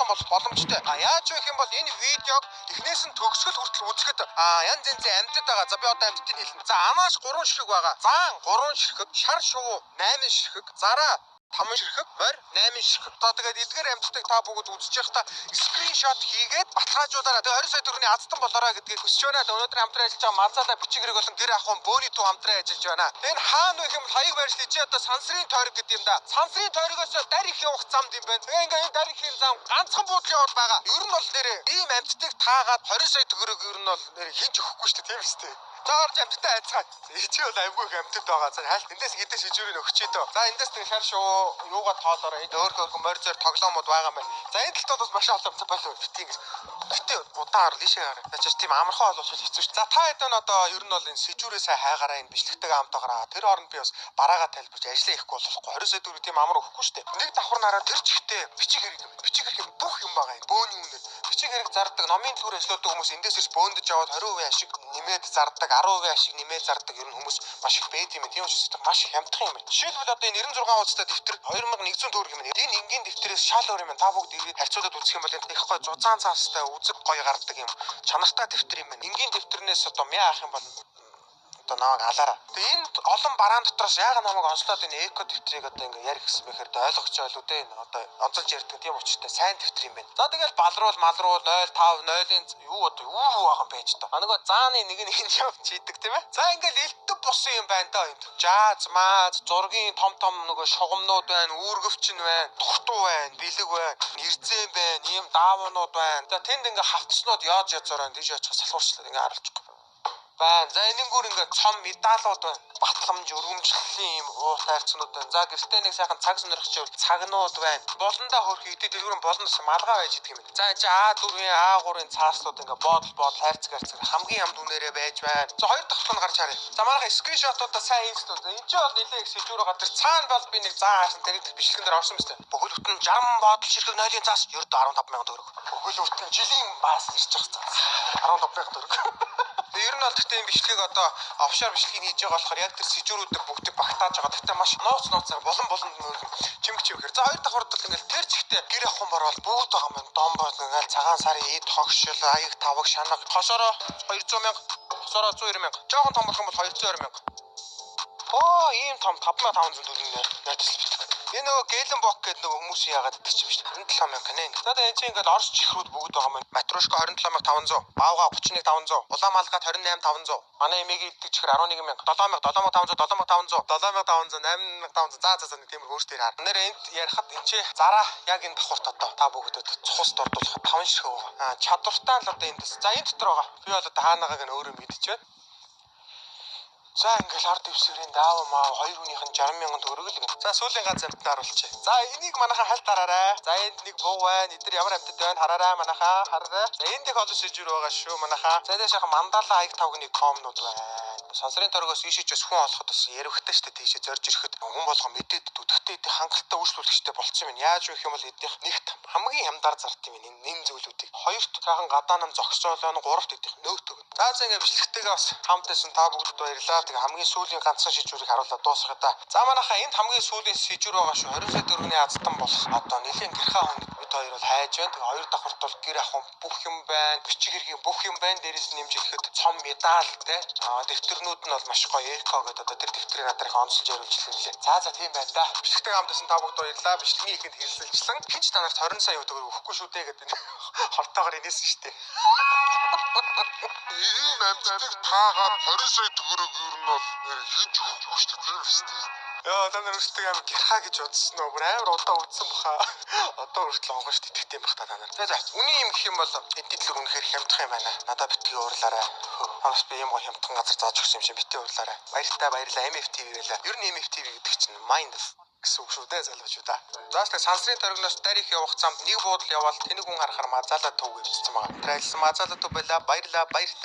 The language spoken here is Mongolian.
азтан болох боломжтой. А яаж вэ гэх юм бол энэ видеог эхнээс нь төгсгөл хүртэл үзэхэд янз янзын амьтад байгаа. За, би одоо амьтдыг хэлнэ. За, анааш 3 ширхэг байгаа. Заан 3 ширхэг, шар шувуу 8 ширхэг, зараа 5 ширхэг, морь 8 ширхэг. Одоо тэгээд эдгээр амьтдыг та бүгд үзэж байхдаа screenshot хийгээд баталгаажуулаарай. Тэгээд 20 сая төгрөгийн азтан болоорой гэдгийг хүсэж байна. Тэгээд өнөөдөр хамтран ажиллаж байгаа Мазала бичиг хэрэг болон гэр ахуйн бөөний төв хамтран ажиллаж байна. Тэгээд энэ хаана вэ гэх юм бол хаяг байршил чи одоо сансрын тойрог гэдэг юм да. Сансрын тойрогоос дарь их явах замд юм байна. Тэгээ ингээ энэ дарь ихийн зам ганцхан буудлын явдал байгаа. Ер нь бол нэрээ ийм амьтдыг таагаад 20 сая төгрөг ер нь бол нэрээ хэн ч өгөхгүй шүү дээ, тийм үстэй. За, орж амьттай айцгаа. Чи бол аймгүй их амьтад байгаа. За, хайлт эндээс хэдэн шижүүрийг өгчээ дөө. За, эндээс тэг шар шуу юугаа тоолоорой. Энд өөр хөөрхөн морь зөр тоглоомууд байгаа юм байна. За, энэ талд бас маш олон амьтад болов. Бити ингэж. Бити удаан ар лишээ гараа. За, чи тийм амархан олвол хэцүү шүү. За, та хэд нь одоо ер нь бол энэ сэжүүрээ сайн хайгаараа, энэ бичлэгтэйгээ хамт байгаараа. Тэр хооронд би бас бараагаа тайлбарж ажиллаа ихгүй болохгүй. 20 сая төгрөг тийм амар өгөхгүй шүү дээ. Нэг давхар нараа тэр чигтээ бичиг хэрэг юм. Бичиг хэрэг бүх юм байгаа юм. Бөөний үнээр. Бичиг хэрэг зардаг, номын төлөөр ажилладаг хүмүүс эндээс ирж бөөндөж аваад 20% ашиг нэмээд зардаг, 10% ашиг нэмээд зардаг ер нь хүмүүс маш их байд юм. Тийм учраас маш их хямдхан юм байна. Жишээлбэл, одоо энэ 96 хуудастай дэвтэр 2100 төгрөг юм байна. Энэ энгийн дэвтрээс шал өөр юм байна. Та бүгд ирээд харьцуулаад үзэх юм бол энэ их гой зузаан цаастай үзэг гой гардаг юм. Чанартай дэвтэр юм байна. Энгийн дэвтэрнээс одоо мяа ах юм бол одоо намайг алаараа. Тэгээ энэ олон бараан дотроос яагаад намайг онцлоод энэ эко дэвтрийг одоо ингээ ярих гэсэн бэхээр ойлгож байлуу дээ, энэ одоо онцолж ярьдаг тийм учиртай сайн дэвтэр юм байна. За, тэгэл балруул малруул 0 5 0-ын юу одоо юу байгаа юм байж та. А нөгөө зааны нэг нь энэ юм чийдэг, тийм ээ. За, ингээл элдв бусын юм байна даа энд. Жааз, мааз, зургийн том том нөгөө шугамнууд байна, үүргэвчин байна, тухтуу байна, бэлэг байна, нэрзэн байна, ийм даавуунууд байна. За, тэнд ингээ хавтснууд яаж язаар байна. Тийш очих салхуурчлаа ингээ харуулчихгүй байна. За, энэнгүүр ингээд цом медалууд байна. Батламж, өргөмжлөлийн юм уут хайрцагнууд байна. За, гэртээ нэг сайхан цаг сонирхч байвал цагнууд байна. Болондоо хөрх идэв дэлгүүрэн болон бас малгай байж идэг юм байна. За, энэ чи А4-ийн А3-ын цааслууд ингээд боодол боодол хайрцаг хайрцаг хамгийн амд үнээрээ байж байна. За, хоёр дахь нь гарч харъя. За, манайха screenshot уудаа сайн хийсэн. Энэ чи бол нэлээ их сэжүүр байгаа. Тэр цаана бол би нэг заа харсан, тэр бичлэгэн дээр орсон мэт. Бүхэл бүтэн 60 боодол ширхэг 0-ын цаас ердөө 15 сая төгрөг. Бүхэл бүтэн жилийн баас ирж байгаа цаас 15 сая төгрөг. Ер нь бол гэхдээ энэ бичлэгийг одоо офшор бичлэгийг хийж байгаа болохоор яг тэр сэжүүрүүдийг бүгдийг багтааж байгаа. Гэхдээ маш нууц нууцаар булан булан чимэг чимэхэр. За, хоёр давхар бол ингээл тэр чигтээ гэр ахуйн борол бүгд байгаа юм. Дом бол ингээл цагаан сарын эд хогшил, аяг таваг шанаг, хошоороо 200 мянга, хосоороо 190 мянга. Жохон томрох юм бол 220 мянга. Оо, ийм том 5500 төгрөг найдал битэг. Энэ нөгөө Гелен бок гэдэг нөгөө хүмүүс яагаад гэдэг чинь биш 27 мянга гинэ. За, тэгээ энэ чинь ингээд орс чихрүүд бүгд байгаа маань. Матрешка 27 500, баавга 31 500, улаан малгай 28 500. Манай эмээгийн иддэг чихэр 11 мянга, 7000, 7500, 7500, 7500, 8500. За, нэг тиймэр өөртөө хар. Нэр энд ярихад энэ чи зараа яг энэ давхарт одоо та бүгдэд цус дурдуулах 5 ширхэг байгаа. А чадвартай л одоо эндээс. За, энэ дотор байгаа. Би бол одоо хаанагааг нь өөрөө мэдчихэж байна. За, ингээл ард дэвсгэрийн даава маа хоёр хүнийх нь 60 мянган төгрөг л гэн. За, сүүлийн ганц амьтанд харуулчих. За, энийг манайхан хальт хараарай. За, энд нэг буу байна. Эдгээр ямар амьтад байна, хараарай манайхаа. Хараарай. За, энд их олон сэжүүр байгаа шүү манайхаа. За, дээш яхан мандала аяг тавгны комнууд байна. Сансрын торгоос ийшээч бас хүн олоход бас ярихтай штэ, тийшээ зорж ирэхэд хүн болго мэдээд дүтгэхтэй идэх хангалттай үйлчлүүлэгчтэй болцсон юм. Яаж вэ гэх юм бол эднийх нэгт хамгийн хямдар зарт юм энэ нэн зүйлүүдийг. Хоёрт сайхан гадаа нам зогсоол байна. Гуравт идэх нөөт өгнө. За, ингээ бичлэгтэйгээ бас хамт байсан та бүгдэд баярлалаа. Тэгээ хамгийн сүүлийн ганцхан шижүүрийг харуулаад дуусгая та. За, манайхаа энд хамгийн сүүлийн шижүүр байгаа шүү. 20 сая төгрөгийн азтан болох одоо нэлийн гэрхаа хүнд бид хоёр бол хайж байна. Тэгээ хоёр давхарт бол гэр ахуй бүх юм байна. Бичиг хэргийн бүх юм байна. Дээрээс нь нэмж ирэхэд цом медаль те. Аа, дэвтэрнүүд нь бол маш гоё эко гэдэг одоо тэр дэвтрийг надад их онцолж яриулж лээ. За, тийм байна да. Бичлэгтэй хамт байсан та бүгд баярлалаа. Бичлэгийн ихэнд хэлсэлчлэн хинч та нарт 20 сая төгрөг өгөхгүй шүү дээ гэдэг хортоогоор инээсэн шүү дээ. Ийм амьтдыг таагаад 20 сая төгрөг ер нь бол нэр хэн ч өгөхгүй шүү дээ, тийм үстэй. Яа, та нар өөрсдөө амар гэрхаа гэж бодсон уу? Бүр амар удаа үдсэн баха. Одоо хүртэл онгош итгэдэг юм бах та нар. За, үний юм гэх юм бол эдний төлөв үнэхээр хямдхан юм байна. Надаа битгий уурлаарай. Танаас би ийм гоё хямдхан газар зааж өгсөн юм шиг битгий уурлаарай. Баяртай, баярлаа. MFTV байлаа. Ер нь MFTV гэдэг чинь mind гэсэн үг шүү дээ, залуучуудаа. За, тэгээ сансрын торгиноос дарих явах замд нэг буудал яваал тэнэг хүн харахаар мазаалаа төв гэж бичсэн байгаа. Трайлсан мазаалаа төв байла. Баярлаа, баяртай.